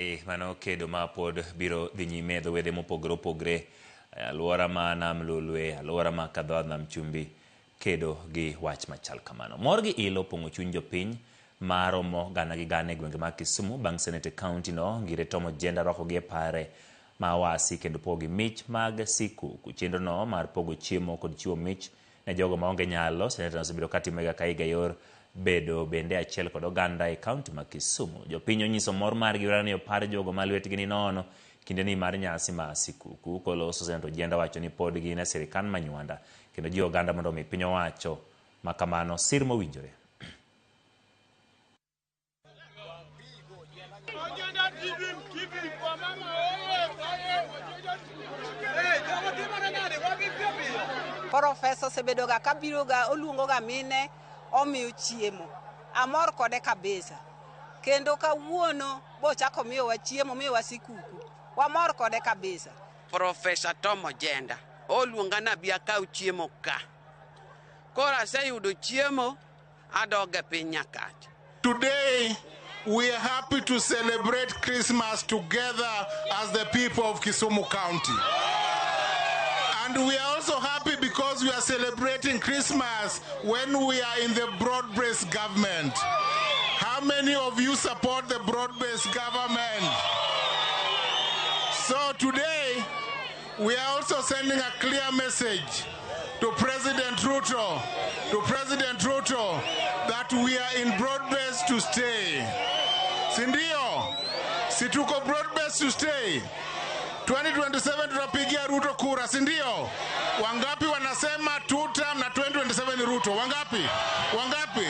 Mano kedo ma pod biro dhi nyime e dho wedhe mopogore opogore e alwora ma Nam Lolwe, alwora ma Kadhoa Nam Chumbi kedo gi wach machal kamano. Mor gi ilo opong'o chuny jopiny ma romo gana gi gana e gwenge mag Kisumu bang' senate county no Ngire Tom Ojienda rwakogi e pare ma Awasi kendo pogogi mich mag sikuku. Chenro no mar pogo chiemo kod chiwo mich ne jogo maonge nyalo, seneta osebedo katimo higa ka higa e yor bedo bende achiel kod oganda e kaunti ma Kisumu. Jopiny onyiso mor margi ni opar jogo ma lwetgi ni nono kinde ni mar nyasi ma sikuku. Koloso Seneta Ojienda wacho ni pod gin e sirikand Manywanda kendo jiwo oganda mondo omi piny owacho ma kamano sir mowinjore. Profesa osebedo ga kabiro ga oluongo ga mine omiyo chiemo. Amor kode kabisa. Kendo kawuono bochako miyowa chiemo, miyowa sikuku. Wamor kode kabisa. Profesa Tom Ojienda oluonga nabi akaw chiemo ka. Koro aseyudo chiemo adog e piny Nyakach. Today, we are happy to celebrate Christmas together as the people of Kisumu County. And we are also happy because we are celebrating Christmas when we are in the broad-based government. How many of you support the broad-based government? So today, we are also sending a clear message to President Ruto, to President Ruto, that we are in broad-based to stay. Sindio? Si tuko broad-based to stay. 2027 tutapigia Ruto kura, sindio? Wangapi wanasema two term na 2027 Ruto? Wangapi? Wangapi?